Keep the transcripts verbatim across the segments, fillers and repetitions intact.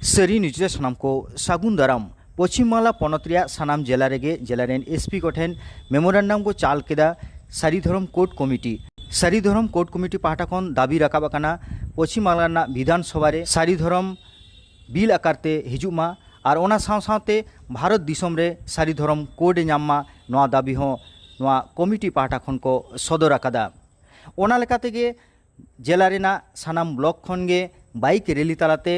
ᱥᱟᱹᱨᱤ ᱱᱤᱭᱩᱡᱽ ᱨᱮ ᱥᱟᱱᱟᱢ ᱠᱚ ᱥᱟᱹᱜᱩᱱ ᱫᱟᱨᱟᱢ᱾ ᱯᱚᱪᱷᱤᱢ ᱵᱟᱝᱞᱟ ᱯᱚᱱᱚᱛ ᱨᱮᱭᱟᱜ ᱥᱟᱱᱟᱢ ᱡᱮᱞᱟ ᱨᱮᱜᱮ ᱡᱮᱞᱟ ᱨᱮᱱ ᱮᱥᱯᱤ ᱠᱚᱴᱷᱮᱱ ᱢᱮᱢᱳᱨᱟᱱᱰᱟᱢ ᱠᱚ ᱪᱟᱞ ᱠᱮᱫᱟ ᱥᱟᱹᱨᱤ ᱫᱷᱚᱨᱚᱢ ᱠᱳᱰ ᱠᱚᱢᱤᱴᱤ᱾ ᱥᱟᱹᱨᱤ ᱫᱷᱚᱨᱚᱢ ᱠᱳᱰ ᱠᱚᱢᱤᱴᱤ ᱯᱟᱦᱴᱟ ᱠᱷᱚᱱ ᱫᱟᱹᱵᱤ ᱨᱟᱠᱟᱵ ᱟᱠᱟᱱᱟ, ᱯᱚᱪᱷᱤᱢ ᱵᱟᱝᱞᱟ ᱨᱮᱱᱟᱜ ᱵᱤᱫᱷᱟᱱ ᱥᱚᱵᱷᱟ ᱨᱮ ᱥᱟᱹᱨᱤ ᱫᱷᱚᱨᱚᱢ ᱵᱤᱞ ᱟᱠᱟᱨ ᱛᱮ ᱦᱤᱡᱩᱜ ᱢᱟ ᱟᱨ ᱚᱱᱟ ᱥᱟᱶ ᱥᱟᱶᱛᱮ ᱵᱷᱟᱨᱚᱛ ᱫᱤᱥᱚᱢ ᱨᱮ ᱥᱟᱹᱨᱤ ᱫᱷᱚᱨᱚᱢ ᱠᱳᱰ ᱮ ᱧᱟᱢ ᱢᱟ, ᱱᱚᱣᱟ ᱫᱟᱹᱵᱤ ᱦᱚᱸ ᱱᱚᱣᱟ ᱠᱚᱢᱤᱴᱤ ᱯᱟᱦᱴᱟ ᱠᱷᱚᱱ ᱠᱚ ᱥᱚᱫᱚᱨ ᱟᱠᱟᱫᱟ᱾ ᱚᱱᱟ ᱞᱮᱠᱟ ᱛᱮᱜᱮ ᱡᱮᱞᱟ ᱨᱮᱱᱟᱜ ᱥᱟᱱᱟᱢ ᱵᱞᱚᱠ ᱠᱷᱚᱱ ᱜᱮ ᱵᱟᱭᱤᱠ ᱨᱮᱞᱤ ᱛᱟᱞᱟᱛᱮ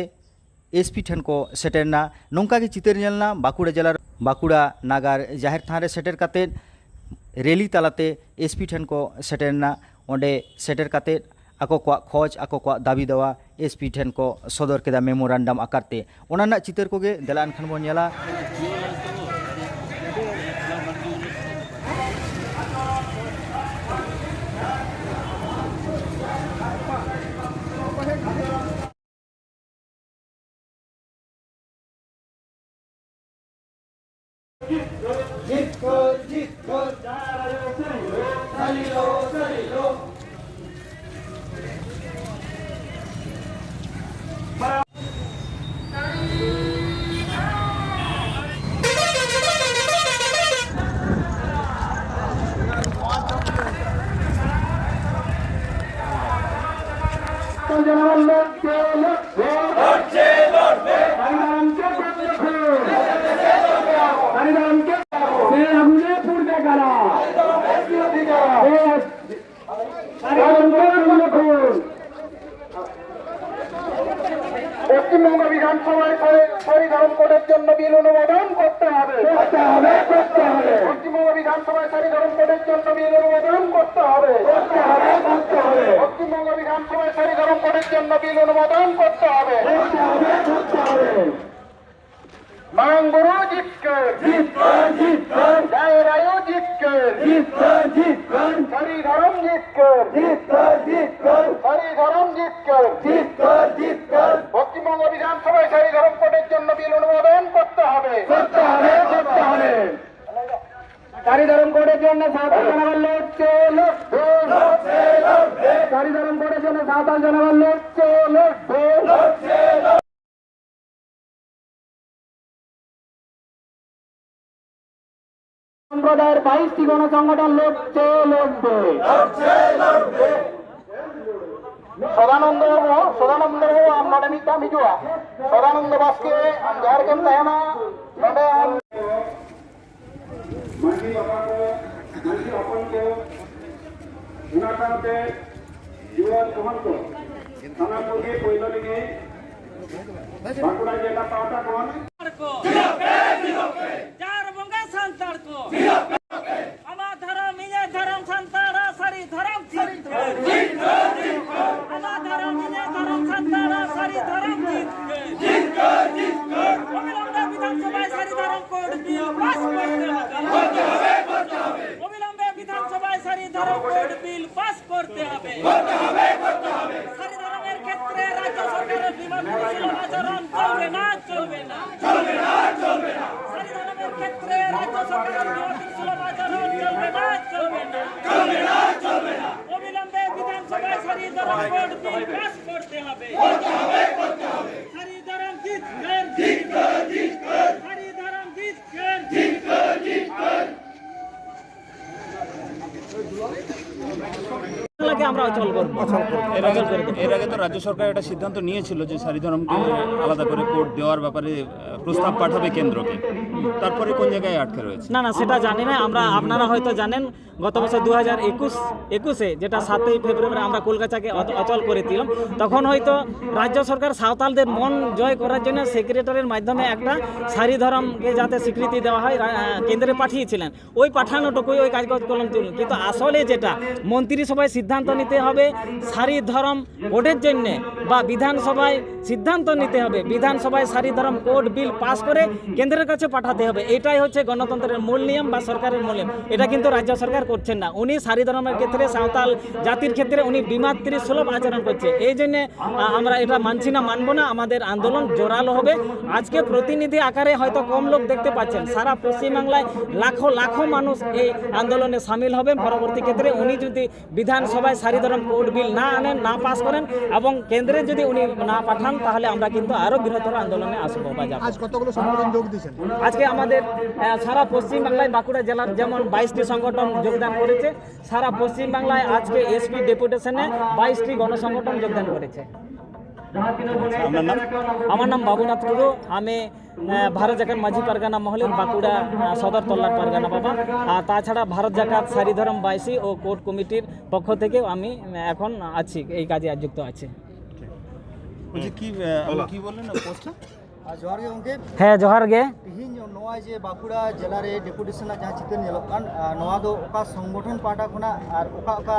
ᱮᱥᱯᱤ ᱴᱷᱮᱱ ᱠᱚ ᱥᱮᱴᱮᱨ ᱮᱱᱟ᱾ ᱱᱚᱝᱠᱟ ᱜᱮ ᱪᱤᱛᱟᱹᱨ ᱧᱮᱞ ᱮᱱᱟ ᱵᱟᱸᱠᱩᱲᱟ ᱡᱮᱞᱟ, ᱵᱟᱸᱠᱩᱲᱟ ᱱᱟᱜᱟᱨ ᱡᱟᱦᱮᱨ ᱛᱷᱟᱱ ᱨᱮ ᱥᱮᱴᱮᱨ ᱠᱟᱛᱮ ᱨᱮᱞᱤ ᱛᱟᱞᱟᱛᱮ ᱮᱥᱯᱤ ᱴᱷᱮᱱ ᱠᱚ ᱥᱮᱴᱮᱨ ᱮᱱᱟ᱾ ᱚᱸᱰᱮ ᱥᱮᱴᱮᱨ ᱠᱟᱛᱮ ᱟᱠᱚ ᱠᱚᱣᱟᱜ ᱠᱷᱚᱡᱽ, ᱟᱠᱚ ᱠᱚᱣᱟᱜ ᱫᱟᱹᱵᱤ ᱫᱟᱣᱟ ᱮᱥᱯᱤ ᱴᱷᱮᱱ ᱠᱚ ᱥᱚᱫᱚᱨ ᱠᱮᱫᱟ ᱢᱮᱢᱳᱨᱟᱱᱰᱟᱢ ᱟᱠᱟᱨ ᱛᱮ᱾ ᱚᱱᱟ ᱨᱮᱱᱟᱜ ᱪᱤᱛᱟᱹᱨ ᱠᱚᱜᱮ ᱫᱮᱞᱟ ᱮᱱᱠᱷᱟᱱ ᱵᱚᱱ ᱧᱮᱞᱟ᱾ জানাবার লোক কে? হরিনারায়ণকে বন্ধ করুন। হরিনারায়ণকে সেই আগুনে পুড়বে কারা? এই হরিনারায়ণকে বন্ধ করুন। পশ্চিমবঙ্গ বিধানসভায় সারি, সারি ধর্ম কোডের জন্য বিল অনুমোদন করতে হবে। করতে হবে, করতে হবে। পশ্চিমবঙ্গ বিধানসভায় সারি ধর্ম কোডের জন্য বিল অনুমোদন করতে হবে। করতে হবে, করতে হবে। পশ্চিমবঙ্গ বিধানসভায় সারি ধর্ম কোডের জন্য বিল অনুমোদন করতে হবে। করতে হবে, করতে হবে। মারাং বুরু জিতকর। জিতকর, জিতকর। জায়ের আয়ু জিতকর। জিতকর, জিতকর। সারি ধর্ম জিতকর। জিতকর, জিতকর। সারি ধর্ম জিতকর। জিতকর, জিতকর। পশ্চিমবঙ্গ বিধানসভায় সারি ধর্ম কোডের জন্য বিল অনুমোদন করতে হবে। করতে হবে, করতে হবে। সারি ধর্ম কোডের জন্য সাঁওতাল জনগণ লড়ছে, লড়বে। সারি ধর্ম কোডের জন্য সাঁওতাল জনগণ লড়ছে, লড়বে। ᱟᱨ ᱵᱟᱭᱤᱥ ᱴᱤ ᱜᱚᱱᱚ ᱥᱚᱝᱜᱚᱴᱷᱚᱱ ᱞᱚᱲᱪᱮ ᱞᱚᱲᱵᱮ᱾ ᱥᱚᱫᱟᱱᱚᱱᱫᱚ ᱵᱟᱹᱵᱩ, ᱥᱚᱫᱟᱱᱚᱱᱫᱚ ᱵᱟᱹᱵᱩ, ᱟᱢ ᱱᱚᱰᱮ ᱢᱤᱫ ᱫᱷᱟᱣ ᱦᱤᱡᱩᱜᱼᱟ᱾ ᱥᱚᱫᱟᱱᱚᱱᱫᱚ ᱵᱟᱥᱠᱮ, ᱟᱢ ᱡᱟᱦᱟᱸ ᱨᱮᱜᱮᱢ ᱛᱟᱦᱮᱱᱟ, ᱱᱚᱰᱮ ᱟᱢ ᱢᱟᱹᱡᱷᱤ ᱵᱟᱵᱟ ᱠᱚ, ᱢᱟᱹᱡᱷᱤ ᱦᱚᱯᱚᱱ ᱠᱚ, ᱚᱱᱟ ᱥᱟᱶᱛᱮ ᱡᱩᱣᱟᱹᱱ ᱠᱚᱦᱚᱸ ᱠᱚ, ᱥᱟᱱᱟᱢ ᱠᱚᱜᱮ ᱯᱳᱭᱞᱳ ᱨᱮᱜᱮ ᱵᱟᱸᱠᱩᱲᱟ ᱡᱮᱞᱟ ᱯᱟᱦᱴᱟ ᱠᱷᱚᱱ ᱠᱚ᱾ ᱡᱟᱨ ᱵᱚᱸᱜᱟ ᱥᱟᱱᱛᱟᱲ ᱠᱚ᱾ ᱟᱢᱟᱜ ᱫᱷᱚᱨᱚᱢ ᱤᱧᱟᱹᱜ ᱫᱷᱚᱨᱚᱢ ᱥᱟᱱᱛᱟᱲᱟᱜ ᱥᱟᱹᱨᱤ ᱫᱷᱚᱨᱚᱢ ᱡᱤᱛᱠᱟᱹᱨ᱾ ᱟᱢᱟᱜ ᱫᱷᱚᱨᱚᱢ ᱤᱧᱟᱹᱜ ᱫᱷᱚᱨᱚᱢ ᱥᱟᱱᱛᱟᱲᱟᱜ ᱥᱟᱹᱨᱤ ᱫᱷᱚᱨᱚᱢ ᱡᱤᱛᱠᱟᱹᱨ᱾ ᱚᱵᱤᱞᱚᱢᱵᱮ ᱵᱤᱫᱷᱟᱱ ᱥᱚᱵᱷᱟয় ᱥᱟᱹᱨᱤ ᱫᱷᱚᱨᱚᱢ code bill pass করতে হবে। অবিলম্বে বিধানসভায় সারি ধরম কোড বিল পাস করতে হবে। সারি ধরমের ক্ষেত্রে রাজ্য সরকারের বিমা সুলভ আচরণ চলবে না, চলবে না। সারি ধরমের ক্ষেত্রে রাজ্য সরকারের বিমা সুলভ আচরণ চলবে না, চলবে না। অবিলম্বে বিধানসভায় সারি ধরম কোড বিল পাস করতে হবে। সারি ধরম জিতকার। সারি ধরম জিতকার। লাগে আমরা অচল করব। এর আগে, অচল করে দেব। এর আগে তো রাজ্য সরকার একটা সিদ্ধান্ত নিয়েছিল যে সারি ধরমকে আলাদা করে কোড দেওয়ার ব্যাপারে, আহ, প্রস্তাব পাঠাবে কেন্দ্রকে। তারপরে কোন জায়গায় আটকে রয়েছে? না, না, সেটা জানি না আমরা। আপনারা হয়তো জানেন, গত বছর দু হাজার একুশ, একুশে, যেটা সাতই ফেব্রুয়ারি আমরা কলকাতাকে অচ-, অচল করে দিলাম, তখন হয়তো রাজ্য সরকার সাঁওতালদের মন জয় করার জন্য সেক্রেটারির মাধ্যমে একটা সারি ধরমকে যাতে স্বীকৃতি দেওয়া হয়, রা-, কেন্দ্রে পাঠিয়েছিলেন। ওই পাঠানোটুকুই ওই কার্যক্রম তুলুন, কিন্তু আসলে যেটা মন্ত্রিসভায় সিদ্ধান্ত নিতে হবে সারি ধরম কোডের জন্য, বা বিধানসভায় সিদ্ধান্ত নিতে হবে, বিধানসভায় সারি ধরম কোড বিল পাস করে কেন্দ্রের কাছে পাঠাতে হবে। এটাই হচ্ছে গণতন্ত্রের মূল নিয়ম বা সরকারের মূল নিয়ম। এটা কিন্তু রাজ্য সরকার করছেন না। উনি সারি ধরমের ক্ষেত্রে, সাঁওতাল জাতির ক্ষেত্রে উনি বিমাতৃ সুলভ আচরণ করছে। এই জন্য, আ, আমরা এটা মানছি না, মানবো না। আমাদের আন্দোলন জোরালো হবে। আজকে প্রতিনিধি আকারে হয়তো কম লোক দেখতে পাচ্ছেন, সারা পশ্চিমবাংলায় লাখো লাখো মানুষ এই আন্দোলনে সামিল হবেন। পরবর্তী ক্ষেত্রে উনি যদি বিধানসভায় সারি ধরম কোড বিল না আনেন, না পাস করেন এবং কেন্দ্রে যদি উনি না পাঠান, তাহলে আমরা কিন্তু আরো বৃহত্তর আন্দোলনে আসবো বা যাবো। কতগুলো সংগঠন যোগ দিয়েছেন? আজকে আমাদের আহ, সারা পশ্চিম বাংলায় বাঁকুড়া জেলার যেমন বাইশটি সংগঠন যোগদান করেছে, সারা পশ্চিম বাংলায় আজকে এসপি ডেপুটেশনে বাইশটি গণসংগঠন যোগদান করেছে। আপনার নাম? আমার নাম বাবুনাথ টুডু। আমি আহ, ভারত জাকাত মাঝি পারগানা মহলের বাঁকুড়া আহ, সদর তল্লার পারগানা বাবা। আর তাছাড়া ভারত জাকাত সারি ধরম বাইশি ও কোর্ট কমিটির পক্ষ থেকেও আমি আহ, এখন আছি, এই কাজে যুক্ত আছি। বলছি কি আহ, আপনি কি বললেন না পোস্টটা? ᱟᱨ ᱡᱚᱦᱟᱨ ᱜᱮ ᱜᱚᱢᱠᱮ᱾ ᱦᱮᱸ, ᱡᱚᱦᱟᱨ ᱜᱮ᱾ ᱛᱮᱦᱮᱧ ᱱᱚᱣᱟ ᱡᱮ ᱵᱟᱸᱠᱩᱲᱟ ᱡᱮᱞᱟ ᱨᱮ ᱰᱮᱯᱩᱴᱮᱥᱚᱱ ᱨᱮᱱᱟᱜ ᱡᱟᱦᱟᱸ ᱪᱤᱛᱟᱹᱨ ᱧᱮᱞᱚᱜ ᱠᱟᱱ, ᱟᱨ ᱱᱚᱣᱟ ᱫᱚ ᱚᱠᱟ ᱥᱚᱝᱜᱚᱴᱷᱚᱱ ᱯᱟᱦᱴᱟ ᱠᱷᱚᱱᱟᱜ ᱟᱨ ᱚᱠᱟ ᱚᱠᱟ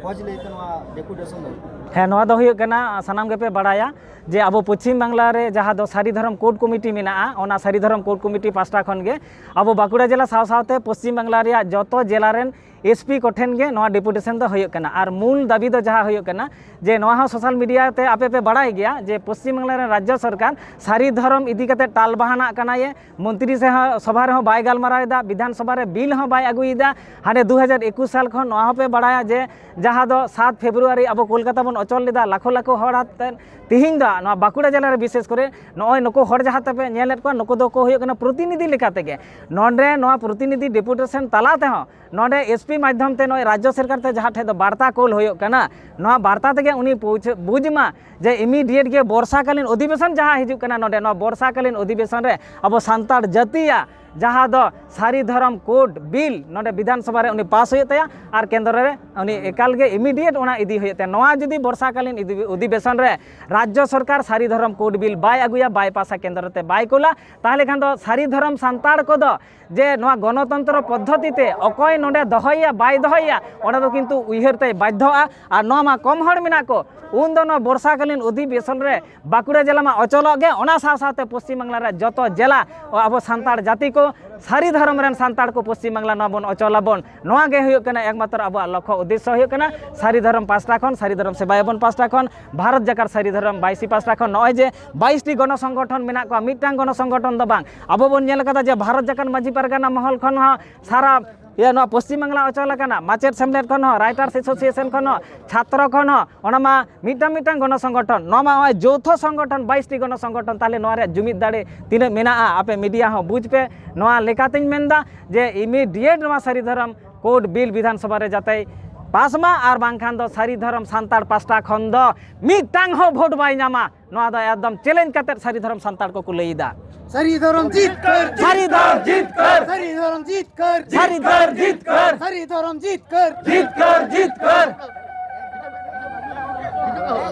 ᱠᱷᱚᱡᱽ ᱞᱟᱹᱭᱛᱮ ᱱᱚᱣᱟ ᱰᱮᱯᱩᱴᱮᱥᱚᱱ ᱫᱚ? ᱦᱮᱸ, ᱱᱚᱣᱟ ᱫᱚ ᱦᱩᱭᱩᱜ ᱠᱟᱱᱟ, ᱥᱟᱱᱟᱢ ᱜᱮᱯᱮ ᱵᱟᱲᱟᱭᱟ ᱡᱮ ᱟᱵᱚ ᱯᱚᱪᱷᱤᱢ ᱵᱟᱝᱞᱟ ᱨᱮ ᱡᱟᱦᱟᱸ ᱫᱚ ᱥᱟᱹᱨᱤ ᱫᱷᱚᱨᱚᱢ ᱠᱳᱰ ᱠᱚᱢᱤᱴᱤ ᱢᱮᱱᱟᱜᱼᱟ, ᱚᱱᱟ ᱥᱟᱹᱨᱤ ᱫᱷᱚᱨᱚᱢ ᱠᱳᱰ ᱠᱚᱢᱤᱴᱤ ᱯᱟᱥᱴᱟ ᱠᱷᱚᱱ ᱜᱮ ᱟᱵᱚ ᱵᱟᱸᱠᱩᱲᱟ ᱡᱮᱞᱟ ᱥᱟᱶ ᱥᱟᱶᱛᱮ ᱯᱚᱪᱷᱤᱢ ᱵᱟᱝᱞᱟ ᱨᱮᱭᱟᱜ ᱡᱚᱛᱚ ᱡᱮᱞᱟ ᱨᱮᱱ ᱮᱥᱯᱤ ᱠᱚᱴᱷᱮᱱ ᱜᱮ ᱱᱚᱣᱟ ᱰᱮᱯᱩᱴᱮᱥᱚᱱ ᱫᱚ ᱦᱩᱭᱩᱜ ᱠᱟᱱᱟ᱾ ᱟᱨ ᱢᱩᱞ ᱫᱟᱹᱵᱤ ᱫᱚ ᱡᱟᱦᱟᱸ ᱦᱩᱭᱩᱜ ᱠᱟᱱᱟ ᱡᱮ ᱱᱚᱣᱟ ᱦᱚᱸ ᱥᱳᱥᱟᱞ ᱢᱤᱰᱤᱭᱟ ᱛᱮ ᱟᱯᱮ ᱯᱮ ᱵᱟᱲᱟᱭ ᱜᱮᱭᱟ ᱡᱮ ᱯᱚᱪᱷᱤᱢ ᱵᱟᱝᱞᱟ ᱨᱮᱱ ᱨᱟᱡᱽᱡᱚ ᱥᱚᱨᱠᱟᱨ ᱥᱟᱹᱨᱤ ᱫᱷᱚᱨᱚᱢ ᱤᱫᱤ ᱠᱟᱛᱮ ᱴᱟᱞ ᱵᱟᱦᱟᱱᱟᱜ ᱠᱟᱱᱟᱭᱮ, ᱢᱚᱱᱛᱨᱤ ᱥᱮ ᱦᱚᱸ ᱥᱚᱵᱷᱟ ᱨᱮᱦᱚᱸ ᱵᱟᱭ ᱜᱟᱞᱢᱟᱨᱟᱣ ᱮᱫᱟ, ᱵᱤᱫᱷᱟᱱ ᱥᱚᱵᱷᱟ ᱨᱮ ᱵᱤᱞ ᱦᱚᱸ ᱵᱟᱭ ᱟᱹᱜᱩᱭᱮᱫᱟ᱾ ᱦᱟᱱᱮ ᱫᱩ ᱦᱟᱡᱟᱨ ᱮᱠᱩᱥ ᱥᱟᱞ ᱠᱷᱚᱱ ᱱᱚᱣᱟ ᱦᱚᱸᱯᱮ ᱵᱟᱲᱟᱭᱟ ᱡᱮ ᱡᱟᱦᱟᱸ ᱫᱚ ᱥᱟᱛ ᱯᱷᱮᱵᱽᱨᱩᱣᱟᱨᱤ ᱟᱵᱚ ᱠᱳᱞᱠᱟᱛᱟ ᱵᱚᱱ ᱚᱪᱚᱞ ᱞᱮᱫᱟ, ᱞᱟᱠᱷᱚ ᱞᱟᱠᱷᱚ ᱦᱚᱲ ᱟᱛᱮ ᱛᱤᱦᱤᱧ ᱫᱚ ᱱᱚᱣᱟ ᱵᱟᱸᱠᱩᱲᱟ ᱡᱮᱞᱟ ᱨᱮ ᱵᱤᱥᱮᱥ ᱠᱚᱨᱮ ᱱᱚᱜᱼᱚᱭ ᱱᱩᱠᱩ ᱦᱚᱲ ᱡᱟᱦᱟᱸ ᱛᱮᱯᱮ ᱧᱮᱞᱮᱫ ᱠᱚᱣᱟ, ᱱᱩᱠᱩ ᱫᱚᱠᱚ ᱦᱩᱭᱩᱜ ᱠᱟᱱᱟ ᱯᱨᱚᱛᱤᱱᱤᱫᱷᱤ ᱞᱮᱠᱟ ᱛᱮᱜᱮ᱾ ᱱᱚᱰᱮ ᱱᱚᱣᱟ ᱯᱨᱚᱛᱤᱱᱤᱫᱷᱤ ᱰᱮᱯᱩᱴᱮᱥᱚᱱ ᱛᱟᱞᱟ ᱛᱮᱦᱚᱸ ᱱᱚᱰᱮ ᱮᱥᱯᱤ ᱢᱟᱫᱽᱫᱷᱚᱢ ᱛᱮ ᱱᱚᱜᱼᱚᱭ ᱨᱟᱡᱽᱡᱚ ᱥᱚᱨᱠᱟᱨ ᱛᱮ ᱡᱟᱦᱟᱸ ᱴᱷᱮᱡ ᱫᱚ ᱵᱟᱨᱛᱟ ᱠᱳᱞ ᱦᱩᱭᱩᱜ ᱠᱟᱱᱟ, ᱱᱚᱣᱟ ᱵᱟᱨᱛᱟ ᱛᱮᱜᱮ ᱩᱱᱤ ᱯᱩᱪᱷ- ᱵᱩᱡᱽ ᱢᱟ ᱡᱮ ᱤᱢᱤᱰᱤᱭᱮᱴ ᱜᱮ ᱵᱚᱨᱥᱟᱠᱟᱞᱤᱱ ᱚᱫᱷᱤᱵᱮᱥᱚᱱ ᱡᱟᱦᱟᱸ ᱦᱤᱡᱩᱜ ᱠᱟᱱᱟ, ᱱᱚᱰᱮ ᱱᱚᱣᱟ ᱵᱚᱨᱥᱟᱠᱟᱞᱤᱱ ᱚᱫᱷᱤᱵᱮᱥᱚᱱ ᱨᱮ ᱟᱵᱚ ᱥᱟᱱᱛᱟᱲ ᱡᱟᱹᱛᱤᱭᱟᱜ ᱡᱟᱦᱟᱸ ᱫᱚ ᱥᱟᱹᱨᱤ ᱫᱷᱚᱨᱚᱢ ᱠᱳᱰ ᱵᱤᱞ ᱱᱚᱰᱮ ᱵᱤᱫᱷᱟᱱ ᱥᱚᱵᱷᱟ ᱨᱮ ᱩᱱᱤ ᱯᱟᱥ ᱦᱩᱭᱩᱜ ᱛᱟᱭᱟ ᱟᱨ ᱠᱮᱱᱫᱨᱚ ᱨᱮ ᱩᱱᱤ ᱮᱠᱟᱞ ᱜᱮ ᱤᱢᱤᱰᱤᱭᱮᱴ ᱚᱱᱟ ᱤᱫᱤ ᱦᱩᱭᱩᱜ ᱛᱟᱭᱟ᱾ ᱱᱚᱣᱟ ᱡᱩᱫᱤ ᱵᱚᱨᱥᱟᱠᱟᱞᱤᱱ ᱤᱫᱤ- ᱚᱫᱷᱤᱵᱮᱥᱚᱱ ᱨᱮ ᱨᱟᱡᱽᱡᱚ ᱥᱚᱨᱠᱟᱨ ᱥᱟᱹᱨᱤ ᱫᱷᱚᱨᱚᱢ ᱠᱳᱰ ᱵᱤᱞ ᱵᱟᱭ ᱟᱹᱜᱩᱭᱟ, ᱵᱟᱭ ᱯᱟᱥᱟ, ᱠᱮᱱᱫᱨᱚ ᱛᱮ ᱵᱟᱭ ᱠᱳᱞᱟ, ᱛᱟᱦᱚᱞᱮ ᱠᱷᱟᱱ ᱫᱚ ᱥᱟᱹᱨᱤ ᱫᱷᱚᱨᱚᱢ ᱥᱟᱱᱛᱟᱲ ᱠᱚᱫᱚ ᱡᱮ ᱱᱚᱣᱟ ᱜᱚᱱᱚᱛᱚᱱᱛᱨᱚ ᱯᱚᱫᱽᱫᱷᱚᱛᱤ ᱛᱮ ᱚᱠᱚᱭ ᱱᱚᱰᱮ ᱫᱚᱦᱚᱭᱮᱭᱟ ᱵᱟᱭ ᱫᱚᱦᱚᱭᱮᱭᱟ, ᱚᱱᱟ ᱫᱚ ᱠᱤᱱᱛᱩ ᱩᱭᱦᱟᱹᱨ ᱛᱮᱭ ᱵᱟᱫᱽᱫᱷᱚᱜᱼᱟ᱾ ᱟᱨ ᱱᱚᱣᱟ ᱢᱟ ᱠᱚᱢ ᱦᱚᱲ ᱢᱮᱱᱟᱜ ᱠᱚ, ᱩᱱᱫᱚ ᱱᱚᱣᱟ ᱵᱚᱨᱥᱟᱠᱟᱞᱤᱱ ᱚᱫᱷᱤᱵᱮᱥᱚᱱ ᱨᱮ ᱵᱟᱸᱠᱩᱲᱟ ᱡᱮᱞᱟ ᱢᱟ ᱚᱪᱚᱞᱚᱜ ᱜᱮ, ᱚᱱᱟ ᱥᱟᱶ ᱥᱟᱶᱛᱮ ᱯᱚᱥᱪᱤᱢ ᱵᱟᱝᱞᱟ ᱨᱮ ᱡᱚᱛᱚ ᱡᱮᱞᱟ ᱟᱵᱚ ᱥᱟᱱᱛᱟᱲ ᱡᱟᱹᱛᱤ ᱠᱚ, ᱥᱟᱹᱨᱤ ᱫᱷᱚᱨᱚᱢ ᱨᱮᱱ ᱥᱟᱱᱛᱟᱲ ᱠᱚ ᱯᱚᱥᱪᱤᱢ ᱵᱟᱝᱞᱟ ᱱᱚᱣᱟ ᱵᱚᱱ ᱚᱪᱚᱞᱟᱵᱚᱱ᱾ ᱱᱚᱣᱟ ᱜᱮ ᱦᱩᱭᱩᱜ ᱠᱟᱱᱟ ᱮᱠᱢᱟᱛᱨᱚ ᱟᱵᱚᱣᱟᱜ ᱞᱚᱠᱠᱷᱚ ᱩᱫᱽᱫᱮᱥᱥᱚ ᱦᱩᱭᱩᱜ ᱠᱟᱱᱟ ᱥᱟᱹᱨᱤ ᱫᱷᱚᱨᱚᱢ ᱯᱟᱥᱴᱟ ᱠᱷᱚᱱ, ᱥᱟᱹᱨᱤ ᱫᱷᱚᱨᱚᱢ ᱥᱮᱵᱟᱭᱟᱵᱚᱱ ᱯᱟᱥᱴᱟ ᱠᱷᱚᱱ, ᱵᱷᱟᱨᱚᱛ ᱡᱟᱠᱟᱛ ᱥᱟᱹᱨᱤ ᱫᱷᱚᱨᱚᱢ ᱵᱟᱭᱥᱤ ᱯᱟᱥᱴᱟ ᱠᱷᱚᱱ᱾ ᱱᱚᱜᱼᱚᱭ ᱡᱮ ᱵᱟᱭᱤᱥᱴᱤ ᱜᱚᱱᱚ ᱥᱚᱝᱜᱚᱴᱷᱚᱱ ᱢᱮᱱᱟᱜ ᱠᱚᱣᱟ, ᱢᱤᱫᱴᱟᱝ ᱜᱚᱱᱚ ᱥᱚᱝᱜᱚᱴᱷᱚᱱ ᱫᱚ ᱵᱟᱝ᱾ ᱟᱵᱚ ᱵᱚᱱ ᱧᱮᱞ ᱠᱟᱫᱟ ᱡᱮ ᱵᱷᱟᱨᱚᱛ ᱡᱟᱠᱟᱛ ᱢᱟᱹᱡᱷᱤ ᱯᱟᱨᱜᱟᱱᱟ ᱢᱚᱦᱚᱞ ᱠᱷᱚᱱ ᱦᱚᱸ ᱥᱟᱨᱟ ᱤᱭᱟᱹ, ᱱᱚᱣᱟ ᱯᱚᱥᱪᱤᱢ ᱵᱟᱝᱞᱟ ᱚᱪᱚᱞ ᱟᱠᱟᱱᱟ, ᱢᱟᱪᱮᱫ ᱥᱮᱢᱞᱮᱫ ᱠᱷᱚᱱ ᱦᱚᱸ, ᱨᱟᱭᱴᱟᱨᱥ ᱮᱥᱳᱥᱤᱭᱮᱥᱚᱱ ᱠᱷᱚᱱ ᱦᱚᱸ, ᱪᱷᱟᱛᱨᱚ ᱠᱷᱚᱱ ᱦᱚᱸ, ᱚᱱᱟ ᱢᱟ ᱢᱤᱫᱴᱟᱝ ᱢᱤᱫᱴᱟᱝ ᱜᱚᱱᱚ ᱥᱚᱝᱜᱚᱴᱷᱚᱱ, ᱱᱚᱣᱟ ᱢᱟ ᱱᱚᱜᱼᱚᱭ ᱡᱳᱣᱛᱷᱚ ᱥᱚᱝᱜᱚᱴᱷᱚᱱ, ᱵᱟᱭᱤᱥ ᱴᱤ ᱜᱚᱱᱚ ᱥᱚᱝᱜᱚᱴᱷᱚᱱ, ᱛᱟᱦᱞᱮ ᱱᱚᱣᱟ ᱨᱮᱭᱟᱜ ᱡᱩᱢᱤᱫ ᱫᱟᱲᱮ ᱛᱤᱱᱟᱹᱜ ᱢᱮᱱᱟᱜᱼᱟ, ᱟᱯᱮ ᱢᱤᱰᱤᱭᱟ ᱦᱚᱸ ᱵᱩᱡᱽ ᱯᱮ᱾ ᱱᱚᱣᱟ ᱞᱮᱠᱟᱛᱤᱧ ᱢᱮᱱᱫᱟ ᱡᱮ ᱤᱢᱤᱰᱤᱭᱮᱴ ᱱᱚᱣᱟ ᱥᱟᱹᱨᱤ ᱫᱷᱚᱨᱚᱢ ᱠᱳᱰ ᱵᱤᱞ ᱵᱤᱫᱷᱟᱱ ᱥᱚᱵᱷᱟ ᱨᱮ ᱡᱟᱛᱮᱭ ᱯᱟᱥ ᱢᱟ, ᱟᱨ ᱵᱟᱝᱠᱷᱟᱱ ᱫᱚ ᱥᱟᱹᱨᱤ ᱫᱷᱚᱨᱚᱢ ᱥᱟᱱᱛᱟᱲ ᱯᱟᱥᱴᱟ ᱠᱷᱚᱱ ᱫᱚ ᱢᱤᱫᱴᱟᱝ ᱦᱚᱸ ᱵᱷᱳᱴ ᱵᱟᱭ ᱧᱟᱢᱟ᱾ ᱱᱚᱣᱟ ᱫᱚ ᱮᱠᱫᱚᱢ ᱪᱮᱞᱮᱧᱡᱽ ᱠᱟᱛᱮᱫ ᱥᱟᱹᱨᱤ ᱫᱷᱚᱨᱚᱢ ᱥᱟᱱᱛᱟᱲ ᱠᱚᱠᱚ ᱞᱟᱹᱭ ᱮᱫᱟ᱾ ᱥᱟᱹᱨᱤ ᱫᱷᱚᱨᱚᱢ ᱡᱤᱛᱠᱟᱹᱨ! ᱥᱟᱹᱨᱤ ᱫᱷᱚᱨᱚᱢ ᱡᱤᱛᱠᱟᱹᱨ! ᱥᱟᱹᱨᱤ ᱫᱷᱚᱨᱚᱢ ᱡᱤᱛᱠᱟᱹᱨ! ᱥᱟᱹᱨᱤ ᱫᱷᱚᱨᱚᱢ ᱡᱤᱛᱠᱟᱹᱨ! ᱥᱟᱹᱨᱤ ᱫᱷᱚᱨᱚᱢ ᱡᱤᱛᱠᱟᱹᱨ! ᱡᱤᱛᱠᱟᱹᱨ! ᱡᱤᱛᱠᱟᱹᱨ!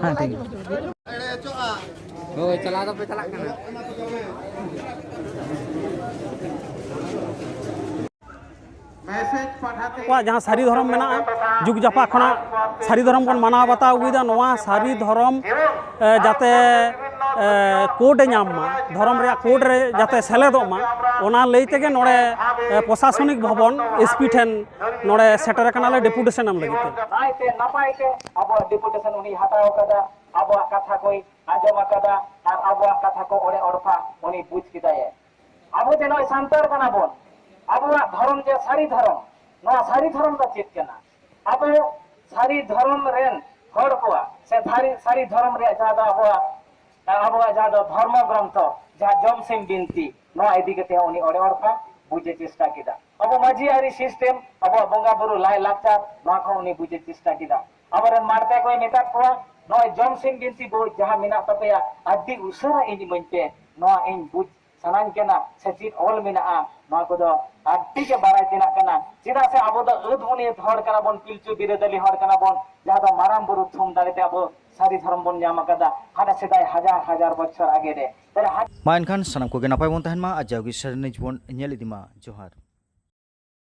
ᱦᱮᱸ, ᱴᱷᱤᱠ ᱜᱮᱭᱟ᱾ ᱦᱳᱭ, ᱪᱟᱞᱟᱣ ᱫᱚᱯᱮ ᱪᱟᱞᱟᱜ ᱠᱟᱱᱟ᱾ ᱟᱵᱚᱣᱟᱜ ᱡᱟᱦᱟᱸ ᱥᱟᱹᱨᱤ ᱫᱷᱚᱨᱚᱢ ᱢᱮᱱᱟᱜᱼᱟ, ᱡᱩᱜᱽ ᱡᱟᱯᱟᱜ ᱠᱷᱚᱱᱟᱜ ᱥᱟᱹᱨᱤ ᱫᱷᱚᱨᱚᱢ ᱵᱚᱱ ᱢᱟᱱᱟᱣ ᱵᱟᱛᱟᱣ ᱟᱹᱜᱩᱭᱮᱫᱟ, ᱱᱚᱣᱟ ᱥᱟᱹᱨᱤ ᱫᱷᱚᱨᱚᱢ, ᱮ, ᱡᱟᱛᱮ, ᱮ, ᱠᱳᱰ ᱮ ᱧᱟᱢ ᱢᱟ, ᱫᱷᱚᱨᱚᱢ ᱨᱮᱭᱟᱜ ᱠᱳᱰ ᱨᱮ ᱡᱟᱛᱮ ᱥᱮᱞᱮᱫᱚᱜ ᱢᱟ, ᱚᱱᱟ ᱞᱟᱹᱭ ᱛᱮᱜᱮ ᱱᱚᱰᱮ, ᱮ, ᱯᱨᱚᱥᱟᱥᱚᱱᱤᱠ ᱵᱷᱚᱵᱚᱱ, ᱮᱥ ᱯᱤ ᱴᱷᱮᱱ ᱱᱚᱰᱮ ᱥᱮᱴᱮᱨ ᱟᱠᱟᱱᱟᱞᱮ ᱰᱮᱯᱩᱴᱮᱥᱚᱱ ᱮᱢ ᱞᱟᱹᱜᱤᱫ ᱛᱮ᱾ ᱱᱟᱭᱛᱮ ᱱᱟᱯᱟᱭ ᱛᱮ ᱟᱵᱚᱣᱟᱜ ᱰᱮᱯᱩᱴᱮᱥᱚᱱ ᱩᱱᱤ ᱦᱟᱛᱟᱣ ᱟᱠᱟᱫᱟ, ᱟᱵᱚᱣᱟᱜ ᱠᱟᱛᱷᱟ ᱠᱚᱭ ᱟᱸᱡᱚᱢ ᱟᱠᱟᱫᱟ ᱟᱨ ᱟᱵᱚᱣᱟᱜ ᱠᱟᱛᱷᱟ ᱠᱚ ᱚᱲᱮ ᱚᱲᱯᱟ ᱩᱱᱤ ᱵᱩᱡᱽ ᱠᱮᱫᱟᱭᱮ᱾ ᱟᱵᱚ ᱡᱮ ᱱᱚᱜᱼᱚᱭ ᱥᱟᱱᱛᱟᱲ ᱠᱟᱱᱟ ᱵᱚᱱ, ᱟᱵᱚᱣᱟᱜ ᱫᱷᱚᱨᱚᱢ ᱡᱮ ᱥᱟᱹᱨᱤ ᱫᱷᱚᱨᱚᱢ, ᱱᱚᱣᱟ ᱥᱟᱹᱨᱤ ᱫᱷᱚᱨᱚᱢ ᱫᱚ ᱪᱮᱫ ᱠᱟᱱᱟ? ᱟᱵᱚ ᱥᱟᱹᱨᱤ ᱫᱷᱚᱨᱚᱢ ᱨᱮᱱ ᱦᱚᱲ ᱠᱚᱣᱟᱜ ᱥᱮ ᱥᱟᱹᱨᱤ, ᱥᱟᱹᱨᱤ ᱫᱷᱚᱨᱚᱢ ᱨᱮᱭᱟᱜ ᱡᱟᱦᱟᱸ ᱫᱚ ᱟᱵᱚᱣᱟᱜ, ᱟᱵᱚᱣᱟᱜ ᱡᱟᱦᱟᱸ ᱫᱚ ᱫᱷᱚᱨᱢᱚ ᱜᱨᱚᱱᱛᱷᱚ, ᱡᱟᱦᱟᱸ ᱡᱚᱢᱥᱤᱢ ᱵᱤᱱᱛᱤ, ᱱᱚᱣᱟ ᱤᱫᱤ ᱠᱟᱛᱮ ᱦᱚᱸ ᱩᱱᱤ ᱚᱲᱮ ᱚᱲᱯᱟ ᱵᱩᱡᱽ ᱮ ᱪᱮᱥᱴᱟ ᱠᱮᱫᱟ᱾ ᱟᱵᱚ ᱢᱟᱹᱡᱷᱤ ᱟᱹᱨᱤ ᱥᱤᱥᱴᱮᱢ, ᱟᱵᱚᱣᱟᱜ ᱵᱚᱸᱜᱟ ᱵᱩᱨᱩ ᱞᱟᱭ ᱞᱟᱠᱪᱟᱨ, ᱱᱚᱣᱟ ᱠᱚ ᱩᱱᱤ ᱵᱩᱡᱽ ᱮ ᱪᱮᱥᱴᱟ ᱠᱮᱫᱟ᱾ ᱟᱵᱚᱨᱮᱱ ᱢᱟᱲᱛᱮ ᱠᱚᱭ ᱢᱮᱛᱟᱫ ᱠᱚᱣᱟ, ᱱᱚᱜᱼᱚᱭ ᱡᱚᱢᱥᱤᱢ ᱵᱤᱱᱛᱤ ᱵᱳᱭ ᱡᱟᱦᱟᱸ ᱢᱮᱱᱟᱜ ᱛᱟᱯᱮᱭᱟ, ᱟᱹᱰᱤ ᱩᱥᱟᱹᱨᱟ ᱤᱧ ᱤᱢᱟᱹᱧ ᱯᱮ, ᱱᱚᱣᱟ ᱤᱧ ᱵᱩᱡᱽ ᱥᱟᱱᱟᱧ ᱠᱟᱱᱟ, ᱥᱮ ᱪᱮᱫ ᱚᱞ ᱢᱮᱱᱟᱜᱼᱟ, ᱱᱚᱣᱟ ᱠᱚᱫᱚ ᱟᱹᱰᱤ ᱜᱮ ᱵᱟᱲᱟᱭ ᱛᱮᱱᱟᱜ ᱠᱟᱱᱟ᱾ ᱪᱮᱫᱟᱜ ᱥᱮ ᱟᱵᱚ ᱫᱚ ᱟᱹᱫ ᱵᱩᱱᱤᱭᱟᱹᱫ ᱦᱚᱲ ᱠᱟᱱᱟ ᱵᱚᱱ, ᱯᱤᱞᱪᱩ ᱵᱤᱨᱟᱹᱫᱟᱹᱞᱤ ᱦᱚᱲ ᱠᱟᱱᱟ ᱵᱚᱱ, ᱡᱟᱦᱟᱸ ᱫᱚ ᱢᱟᱨᱟᱝ ᱵᱩᱨᱩ ᱛᱷᱩᱢ ᱫᱟᱲᱮ ᱛᱮ ᱟᱵᱚ ᱥᱟᱹᱨᱤ ᱫᱷᱚᱨᱚᱢ ᱵᱚᱱ ᱧᱟᱢ ᱟᱠᱟᱫᱟ, ᱦᱟᱱᱮ ᱥᱮᱫᱟᱭ ᱦᱟᱡᱟᱨ ᱦᱟᱡᱟᱨ ᱵᱚᱪᱷᱚᱨ ᱟᱜᱮ ᱨᱮ᱾ ᱛᱟᱦᱞᱮ ᱦᱟᱡ- ᱢᱟ ᱮᱱᱠᱷᱟᱱ ᱥᱟᱱᱟᱢ ᱠᱚᱜᱮ ᱱᱟᱯᱟᱭ ᱵᱚᱱ ᱛᱟᱦᱮᱱ ᱢᱟ ᱟᱨ ᱡᱟᱣᱜᱮ ᱥᱮᱨᱮᱧ ᱵᱚᱱ ᱧᱮᱞ ᱤᱫᱤ ᱢᱟ᱾ ᱡᱚᱦᱟᱨ᱾